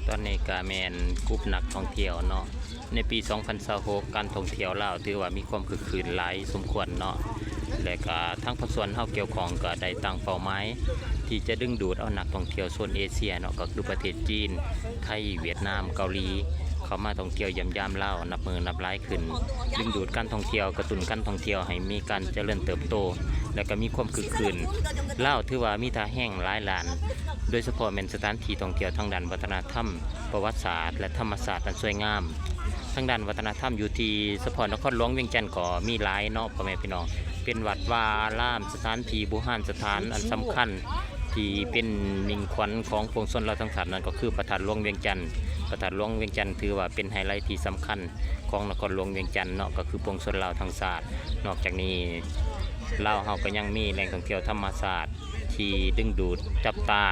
ຕອນນີ້ກະແມ່ນກຸ່ມນັກທ່ອງທ່ຽວເນາະ ໃນປີສອງພັນຊາວຫົກ ການທ່ອງທ່ຽວລາວຖືວ່າມີຄວາມຄຶກຄື້ນຫຼາຍສົມຄວນເນາະ ແລະກະທາງພາກສ່ວນເຮົາກ່ຽວຂ້ອງກະໄດ້ຕັ້ງເປົ້າໝາຍ ທີ່ຈະດຶງດູດເອົານັກທ່ອງທ່ຽວໂຊນເອເຊຍເນາະ ກໍຄືປະເທດຈີນ, ໄທ, ຫວຽດນາມ, ເກົາຫຼີ ເຂົ້າມາທ່ອງທ່ຽວຢ້ຽມຢາມລາວນັບມື້ນັບຫຼາຍຂຶ້ນ, ດຶງດູດການທ່ອງທ່ຽວ, ກະຕຸ້ນການທ່ອງທ່ຽວໃຫ້ມີການຈະເລີນເຕີບໂຕ ແລະກະມີຄວາມຄຶກຄື້ນ. ລາວຖືວ່າມີທ່າແຮງຫຼາຍດ້ານ ໂດຍສະເພາະແມ່ນສະຖານທີ່ທ່ອງທ່ຽວທາງດ້ານວັດທະນະທຳ, ປະຫວັດສາດ ແລະ ທຳມະຊາດອັນສວຍງາມ. ທາງດ້ານວັດທະນະທຳຢູ່ທີ່ສະເພາະນະຄອນຫຼວງວຽງຈັນກໍມີຫຼາຍເນາະ ພໍ່ແມ່ພີ່ນ້ອງ, ເປັນວັດວາອາລາມ, ສະຖານທີ່ບູຮານສະຖານອັນສຳຄັນ ທີ່ເປັນມິ່ງຂວັນຂອງປວງຊົນລາວທັງຊາດນັ້ນ ກໍຄືພະທາດຫຼວງວຽງຈັນ. ພະທາດຫຼວງວຽງຈັນຖືວ່າເປັນໄຮໄລທີ່ສຳຄັນຂອງນະຄອນຫຼວງວຽງຈັນເນາະ ກໍຄືປວງຊົນລາວທັງຊາດ. ນອກຈາກນີ້ ລາວເຮົາກໍຍັງມີແຫຼ່ງທ່ອງທ່ຽວທຳມະຊາດ ທີ່ດຶງດູດຈັບຕາ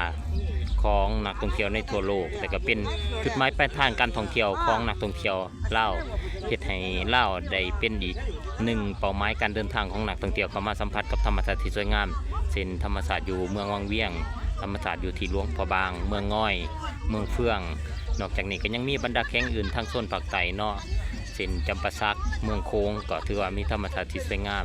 ຂອງນັກທ່ອງທ່ຽວໃນທົ່ວໂລກ ແລະກະເປັນຈຸດໝາຍປາຍທາງການທ່ອງທ່ຽວຂອງນັກທ່ອງທ່ຽວລາວ, ເຮັດໃຫ້ລາວໄດ້ເປັນອີກໜຶ່ງເປົ້າໝາຍການເດີນທາງຂອງນັກທ່ອງທ່ຽວເຂົ້າມາສຳຜັດກັບທຳມະຊາດທີ່ສວຍງາມ ເຊັ່ນ ທຳມະຊາດຢູ່ເມືອງວັງວຽງ, ທຳມະຊາດຢູ່ທີ່ຫຼວງພະບາງ, ເມືອງງອຍ, ເມືອງເຟືອງ. ນອກຈາກນີ້ກະຍັງມີບັນດາແຂວງອື່ນທາງໂຊນພາກໃຕ້ເນາະ ເຊັ່ນ ຈຳປາສັກ, ເມືອງໂຂງ ກໍຖືວ່າມີທຳມະຊາດທີ່ສວຍງາມ.